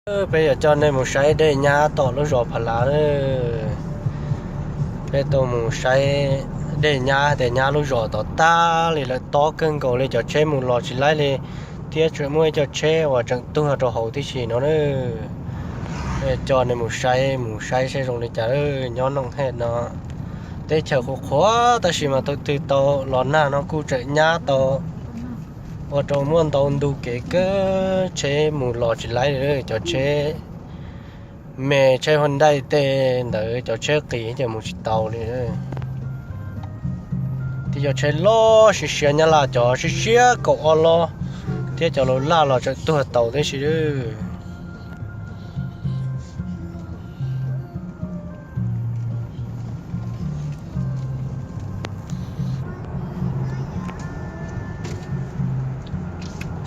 Peb yuav coj nej mus saib dej nyab tom lub zos Pha Lav. Peb tuaj mus saib dej nyab, dej nyab lub zos tom tag li lawm, tob kawg nkaus li, cov tsheb mus los tsis laib li, thiab tseem muaj ib co tsheb uas tseem tuag rau hauv tib si no na. Peb coj nej mus saib, mus saib saib zoo li cas, nyob Noom Hej no teb chaws qhuav qhuav tab sis mas thaum twg tau los nag no kuj tseem nyab tau, ua rau muaj ntau ntu kev kawg, tsheb mus los tsis laib li, cov tsheb me, tsheb Hyundai tej ntawd, cov tsheb qis ces mus tsis tau li. Thiab cov tsheb loj siab siab Nyab Laj, cov siab siab kaum ob loj, thiab cov laus laj los tseem tuag tau tib si.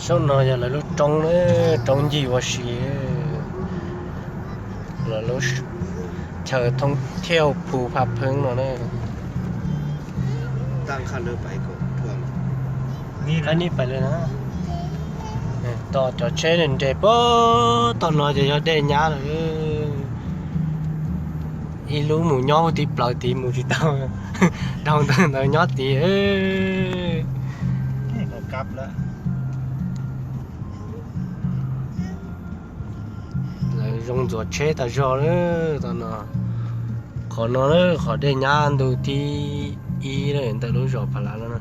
Saum no yog lawv lub roob, roob ncig ua si, lawv lub chaw thoob thiaj phu phaj pheeb no na. Qab nib pais li na. Tom cov tsheb nres puag tom no ces yog dej nyab lawm. Ib lub mus nyob hauv tid, plaws tid mus tsis tau, dhau ntawd nyob tid. Lawv zoo ntxuav tsheb tas zog lawm tom no. Qhov no, qhov dej nyab ntu thib ib ntawm lub zos Pha Lav no na.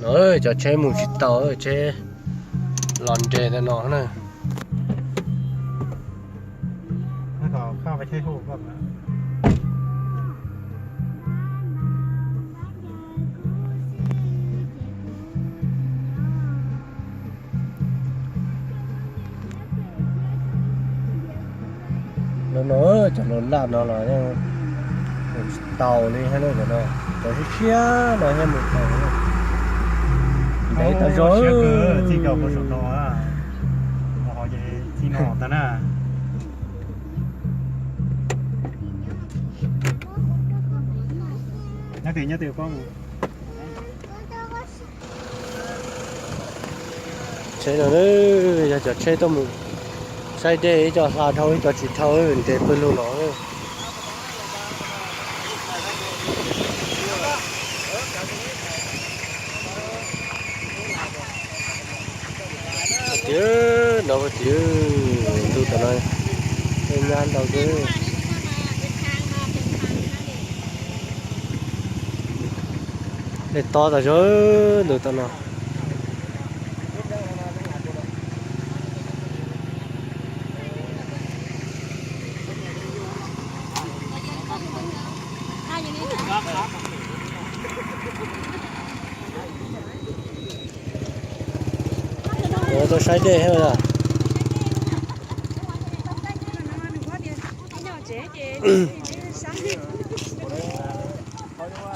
No cov tsheb mus tsis tau, tsheb los nres ntawm no na. No no, cov laus laj no los yeej mus tsis tau li thiab na, cov no, cov siab siab no thiaj mus tau. Ntev tas zog. Tsheb no yog cov tsheb tuaj mus saib dej, ib co hla dhau ib co tsis dhau, nres pawg lug los. Tias no tias ntug tom no, dej nyab ntau xwb. Dej tob tas zog ntug tom no. Ua tau saib dej thiab.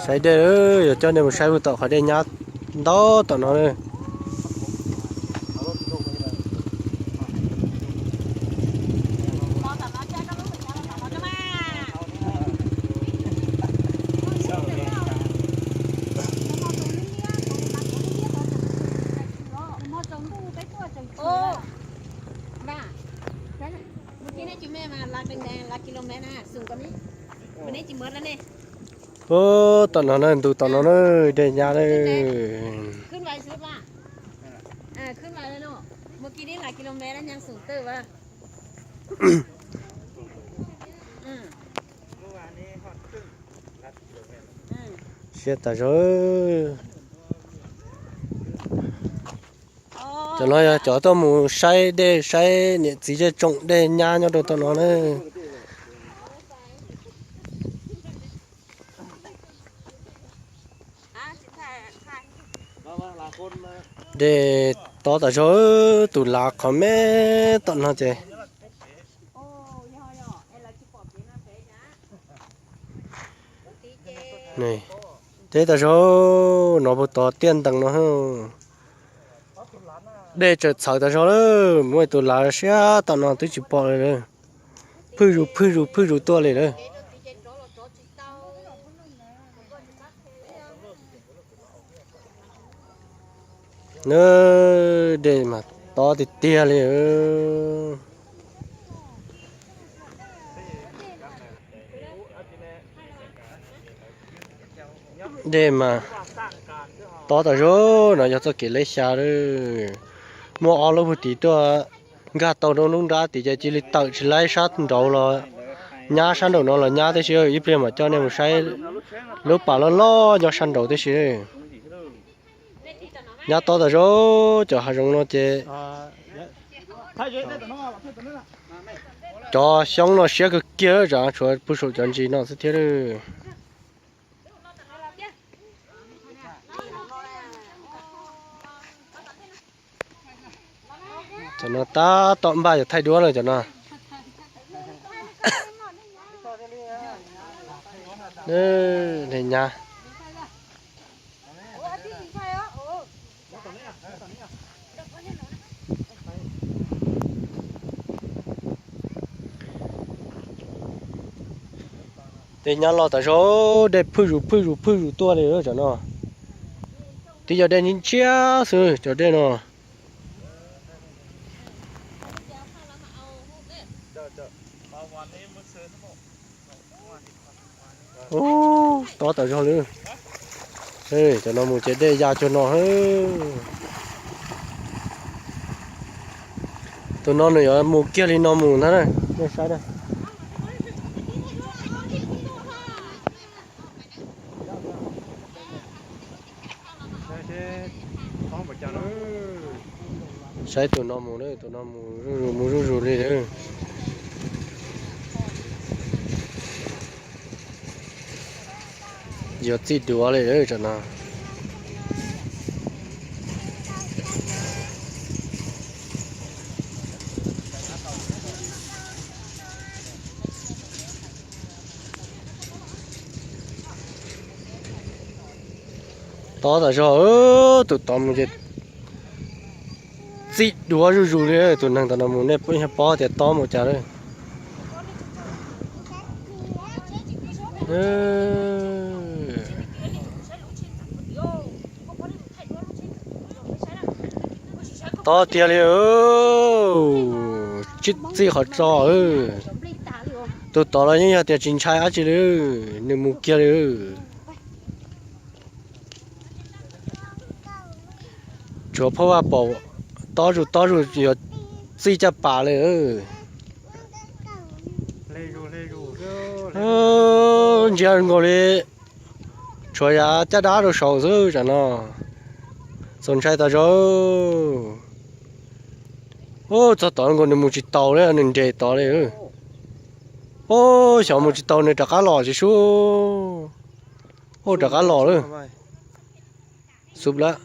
Saib dej, yuav coj nej mus saib puag tom qhov dej nyab ntau tom no na. Puag tom no na, ntug tom no na, dej nyab na. Siab tas zog. Cov no yog cov tuaj mus saib dej saib niam txiv zej tsoom dej nyab nyob rau tom no na. Dej tob tas zog, tus lav qhov me tom no ces teb tas zog, no puag tod tiaj ntees no. Dej tseem txhawv tas zog lawm, muaj tus lav siab tom no twb tsis pom li lawm. Phwj zus phwj zus phwj zus tuaj li lawm. Nab, dej mas tob tiag tiag li. Dej mas tob tas zog no, yog txoj kev leb xya lawm. Muaj ob lub puag tid tuaj nkag tau rau lub nrab tid ces cia li tawm tsis laib sab nraud los nyab, sab nraum no los nyab tib si. Ib pliag mam coj nej mus saib lub pas loj loj nyob sab nraud tib si. Nyab tob tas zog, cov hav zoov no ces cov xyoob no siab kawg kiag, tshuav puag saum cov ntsis no xwb thiab lawm. Cov no tab tom npaj yuav thaij duab lawm cov no. Nyab. Tej nyab los tas zog, dej phwj zus phwj zus phwj zus tuaj li cov no. Twb yog dej ntshiab xwb cov dej no. Ub, tob tas zog li. Cov no mus ces dej ya cuag no. Tus no nws yuav mus kiag li no mus ntag na, nej saib na. Saib tus no mus, tus no mus zuj zus mus zuj zus li lawm. Yuav txij duav li lawm tam no. Tob tas zog, tus tod mus ces txij duav zuj zus li. Tus neeg tom no mus nej puas paub tias tob npaum cas lawm. Tob tiag li, tsis txij qhov tso. Tus tod los yeej yog tias tsis ntshai dab tsi li, nws mus kiag li. Tshuav phauj Vaj Pom tob zuj tob zus yuav txij caj pas li. Ntsia nkaus li, tshuav yav caj dab rau saud xwb tam no. Txaus ntshai tas zog. Ub, txog tod nkaus nws mus tsis taus li, nws nres tod li. Ub, xyov mus tsis tau nws rov qab los tsis sub. Ub, rov qab los lawm. Xub lawm.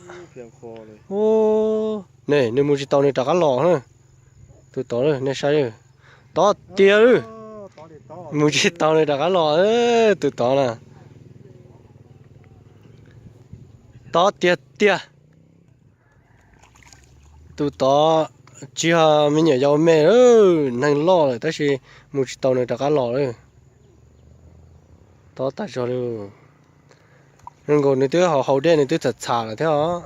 Ub, ne nws mus tsis tau nws rov qab los na. Tus tod nej saib, tob tiag lawm. Mus tsis tau nws rov qab los, tus tod na. Tob tiag tiag. Tus tod tsis yog me nyuam yaus me, neeg loj lawm tab sis mus tsis tau nws rov qab los lawm. Tob tas zog li. Zoo nkaus nws twb haus haus dej nws twb txham txham lawm thiab os.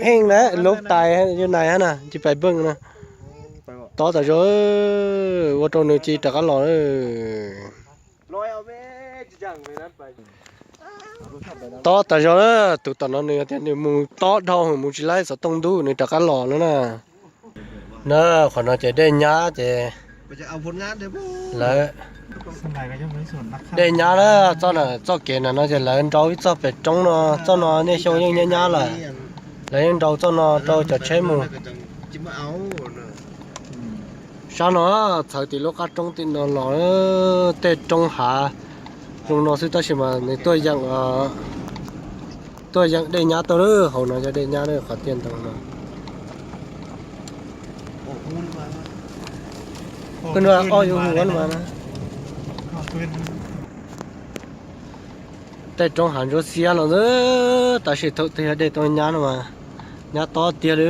Heej na, lub tais yuav nais hab na, tsis pais npeej na. Tob tas zog, ua rau nws tsis rov qab los. Tob tas zog na, tus tom no nws tias nws mus tob dhau mus tsis laib xov tooj ntuj nws rov qab los no na. Na, qhov no ces dej nyab ces lawv, dej nyab na, txoj na, txoj kev na no ces lawv nrau ib txoj pem roob no, txoj no niaj xyoo yeej nyab nyab lawm. Lawv yeej nrau txoj no rau cov tsheb mus. Sab no txhawv tim lub qab roob tim no los, tej roob hav zoo no xwb tab sis mas nws tuaj yeem, tuaj yeem dej nyab tuaj lawm. Hauv no yog dej nyab lawm, qhov tiaj ntoo no. Tej roob hav ntsuab xiab no xwb tab sis thaum twg yog dej tuaj nyab no mas nyab tob tiag li.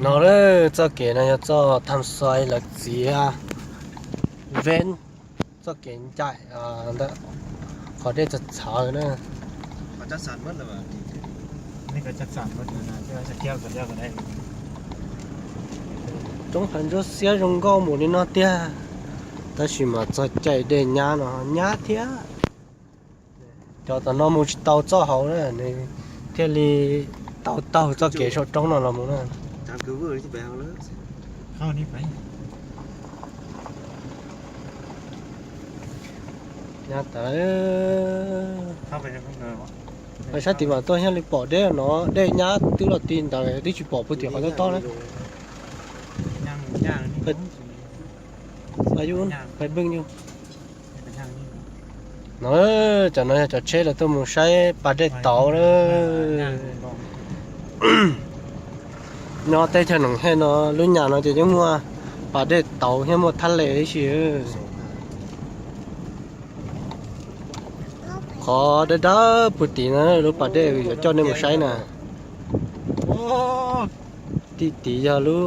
No lawm, txoj kev no yog txoj tham xais lawv txiav. Ven txoj kev ncaim ntawm qhov dej txawv txawv na. Roob Hav Ntsuab Xiab zoo nkauj mus li no tiag, tab sis mas txog caij dej nyab no nyab thiab. Cov tom no mus tsis tau txoj hauv na, nws thiaj li tau taug txoj kev saum roob no los mus na. Nyab tas, pais sab tim mam tuaj thiaj li pom deb no, dej nyab twb los ti ntawd twb tsis pom puag tim qhov tob tob na. Pais beej yus. No, cov no yog cov tsheb lawv tuaj mus saib pas dej tauv na. Nyob teb chaws Noom Hej no lub nyam no ces yeej muaj pas dej tauv thiab muaj thaj les ib si. Qhov dawb dawb puag tim no lub pas dej yuav coj nej mus saib na. Tim tid yog lub,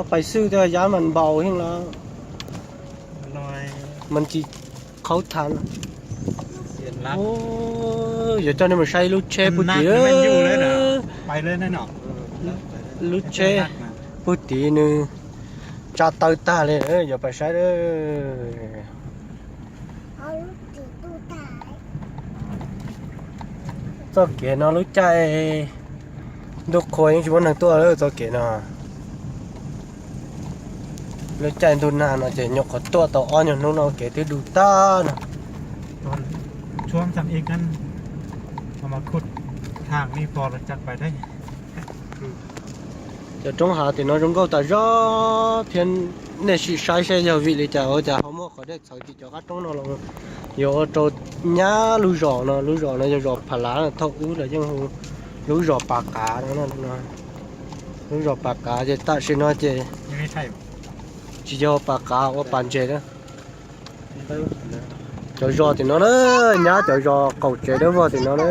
pais xwb twb yab mas npaus heev lawm, mas tsis qhaub tha. Yuav coj nej mus saib lub tsheb puag tim, lub tsheb puag tim nws tsa taw tag li, yuav pais saib. Txoj kev no lub caij ntuj qhua yeej tsis muaj neeg tuaj lawm txoj kev no. Lub caij ntuj nag no ces nyuam qhuav tuaj tau ob nyuag hnub no kev twb du tag no. Cov roob hav tim no zoo nkauj tas zog thiab, nej sim saib seb yog vim li cas ua cas ho muaj qhov dej txhawv tim cov qab roob no los yuav ua rau nyab lub zos no. Lub zos no yog zos Pha Lav, thaum ub lawv yeej hu lub zos Pas Qav no. Lub zos Pas Qav ces tam sim no ces tsis yog Pas Qav, ua Pas Ntses na. Cov zos tim no na, nyab cov zos qaum tsev dawb vog tim no na.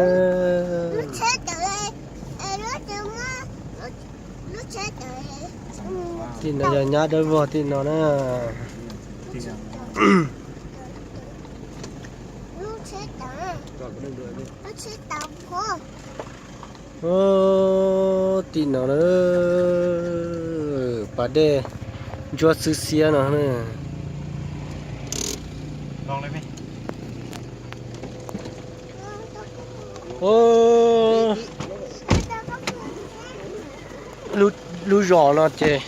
Tim no yog nyab dawb vog tim no na. Tim no na, pas dej ntsuab xwb xiab no na. Lub zos no ces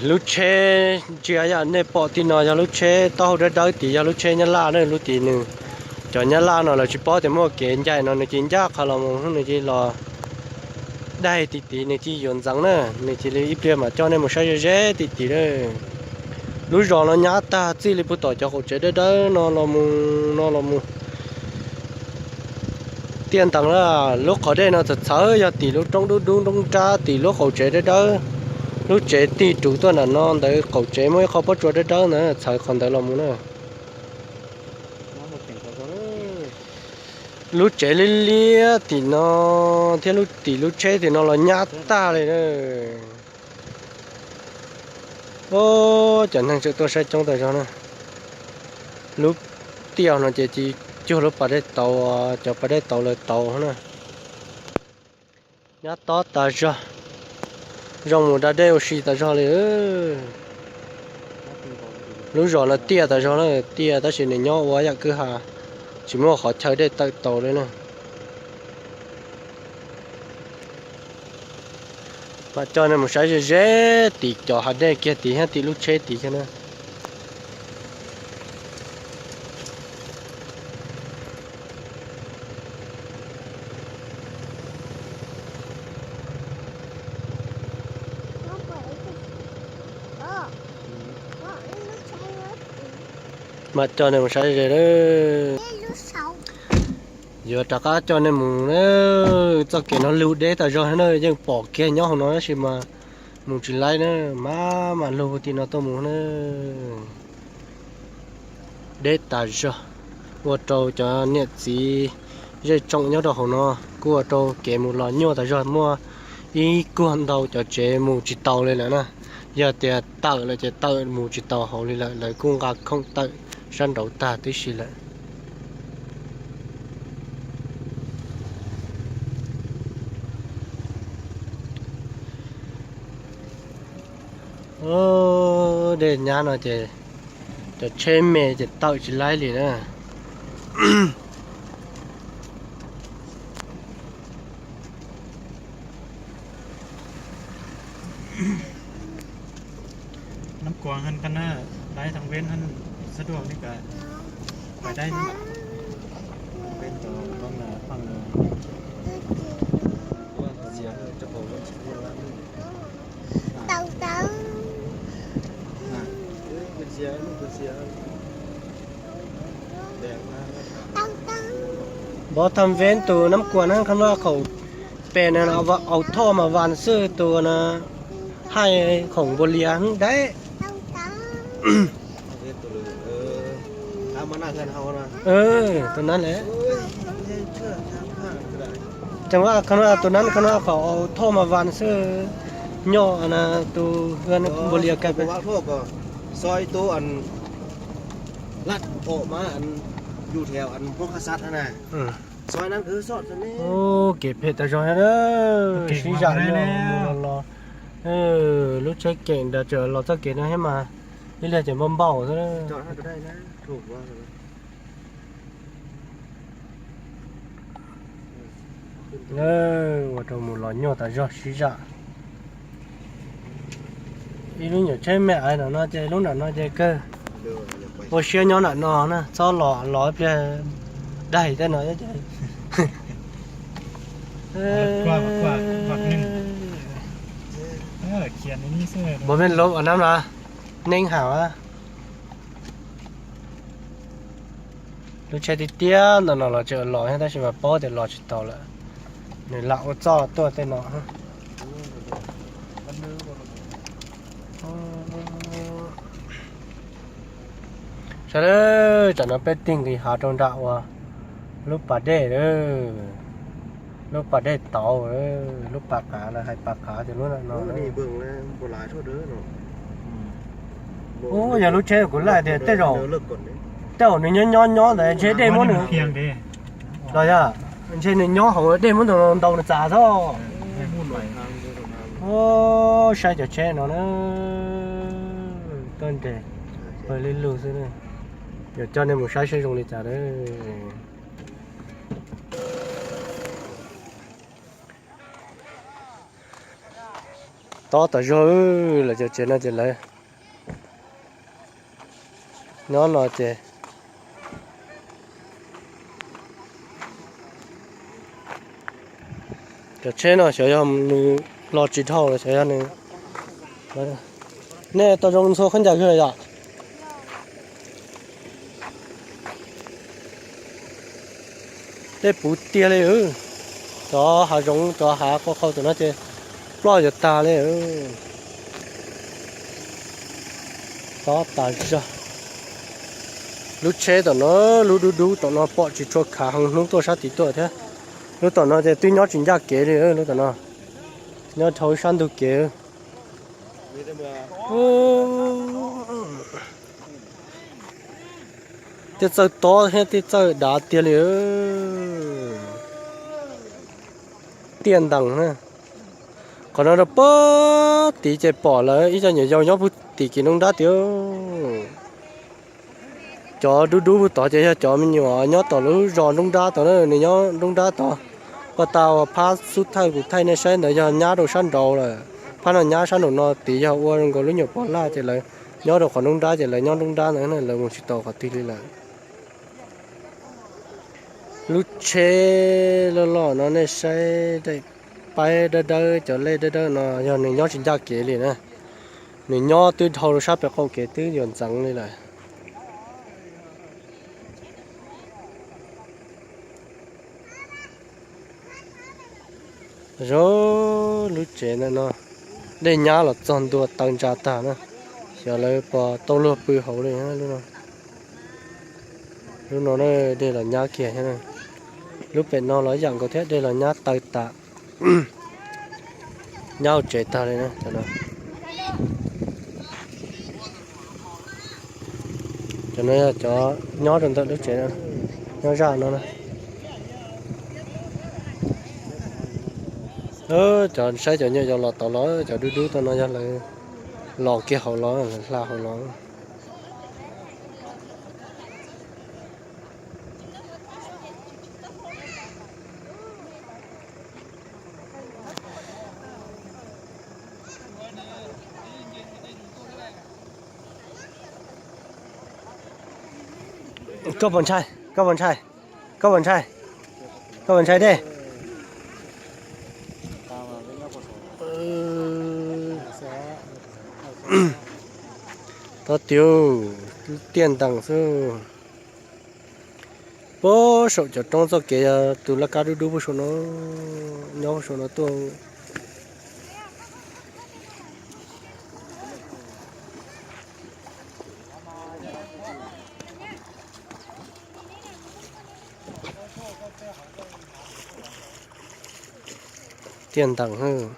lub tsheb ntsia yam nej pom tim no yog lub tsheb taub hau dawb dawb tid yog lub tsheb Nyab Laj na. Lub tid nws, cov Nyab Laj no lawv tsis paub tias muaj kev ncaim no nws cia li ncaj qha los mus, nws cia li los daig tim tid, nws cia li yuav ntxeev na. Nws cia li ib pliag mam coj nej mus saib ze ze tim tid na. Lub zos no nyab tag txij li puag tom cov qaum tsev dawb dawb no los mus, no los mus tiaj ntees na. Lub qhov dej no txawv txhawv yog tim lub roob dub dub nroob nrab tim lub qaum tsev dawb dawb. Lub tsev tig ruv tuaj nram no ntawd qaum tsev muaj ib qho pob tsuas dawb dawb ntawd txhawv qhov ntawd los mus na. Lub tsev liab liab tim no thiab lub tim lub tsheb tim no los nyab tag li na. Cov neeg tseem tuaj saib coob tas zog na. Lub tiaj no ces cia li cuag lub pas dej tauv, cov pas dej tauv lawv tauv na. Nyab tob tas zog, zoo mus da dej ua si tas zog li. Lub zos no tiaj tas zog na, tiaj tab sis nws nyob ua yam kwj ha, tsis muaj qhov chaw dej tawm tau li na. Mam coj nej mus saib ze ze tim cov hav dej kiag tid thiab tim lub tsheb tid kiag na. Mam coj nej mus saib ze ze. Yuav rov qab coj nej mus na. Txoj kev no lug deb tas zog na, yeej pom kiag nyob hauv no tab sis mas mus tsis laib na, mas mam lug tim no tuaj mus na. Deb tas zog. Ua rau cov niam txiv zej tsoom nyob rau hauv no kuj ua rau kev mus los nyuaj tas zog, muaj ib kuag ntau cov tsev mus tsis taus li lawm na. Yog tias tawm lawm ces tawm mus tsis taus hauv li lawm, lawv kuj nqa khoom tawm sab nraud tag tib si lawm. Dej nyab no ces cov tsheb me ces tawm tsis laib li na. Npov tham ven tus nab kuas na, qhov no qhaum pes na, au thoj mas vas xwb, tus na hais khoom npaus lias heev dab. Tus nab lawm. Ces qhov no tus nab qhov no qhaum au thoj mas vas xwb, nyob na tus npaus lias kawg pes. Kev phem tas zog, sib zam no mus los los. Lub tsheb keem ntawd tseem los txoj kev no thiab mas, ib pliag ces npau npau xwb. Ua rau mus los nyuaj tas zog sib zam. Ib lub nyuam tsheb me ais nram no ces lub nram no ces kawg ua siab nyob nram no na, txhob los los ib pliag daig tej no ces. Npam me lub nab na, neeb ham. Lub tsheb tiag tiag ntawm no los tseem los thiab tab sis mas paub tias los tsis tau lawm, nws lam ua txoj tuaj tej no. Sawv daws, tam no peb tig nqis hav rau nram uas lub pas dej, lub pas dej tauv, lub pas qav, lawv hais pas qav ces lub no. Ub, yog lub tsheb kuv laij tias tej zaum, tej zaum nws nyob nyob nyob ntawd ntshe dej muab nws, los yog ntshe nws nyob hauv dej muab nws ntaus nws txav xwb. Ub, saib cov tsheb no na, tuaj nres pawg li lug xwb. Yuav coj nej mus saib seb zoo li cas lawm. Tob tas zog, lawv cov tsev no ces lawv nyob no ces cov tsheb no xyov yog nws los tsis dhau los xyov yog nws, nej tau zoo ntxhua khaub ncaws kawg yom. Tej puv tiag li, cov hav zoov cov hav qau qhau tom no ces ploj yuav tag li. Tob tas zog. Lub tsheb tom no, lub dub dub tom no pom tsis tshua khav, hee hnub tuaj sab tid tuaj thiab. Lub tom no ces twb nyob tsis ncaj kev li, lub tom no nyob dhau sab ntug kev. Tej txawj tob thiab tej txawj dav tiag li. Tiaj ntees na. Qhov no rau puag tid ces pom lawv ib co nyuam yaus nyob puag tim kis nruab nrab tiag. Cov dub dub puag tod ces yog cov me nyuam nyob tom lub zos nruab nrab tod na, nws nyob nruab nrab tod. Ko tas uas phab xub thawj kuv thaij nej saib ntawd yog nyab rau sab nraud lawm, phab no nyab sab nraum no tid yog ua nkaus lub nyuam pov laj ces lawv nyob rau qhov nruab nrab ces lawv nyob nruab nrab ntawd, lawv mus tsis tau qhov twg li lawm. Lub tsheb loj loj no nej saib, paib dawb dawb, cov lej dawb dawb no yog nws nyob tsis ncaj kev li na. Nws nyob twb dhau rau sab pem qaum kev twb yuav ntxeev li lawm. Zoo lub tsev ntawm no, dej nyab los txog ntua taw ntsa tag na, xyov lawv puas tau luag pw hauv li lub no. Lub no dej los nyab kiag thiab. Lub pem no los ib yam nkaus thiab, dej los nyab taw tas, nyab hauv tsev tag li na. Cov no yog cov nyob rau ntawm lub tsev no, nyob zaj no na. Cov saib cov nyuam yaus los tod los, cov dub dub tod no yog lawv los kiag hauv los, lawv hla hauv los. Koj puas ntshai? Koj puas ntshai? Koj puas ntshai? Koj puas ntshai dej? Tod tiag, tiaj ntees xwb. Puag saum cov roob txoj kev yog tus laj kab dub dub puag saum no, nyob puag saum no tuaj. Tiaj ntees.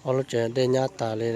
Ob lub tsev dej nyab tas li.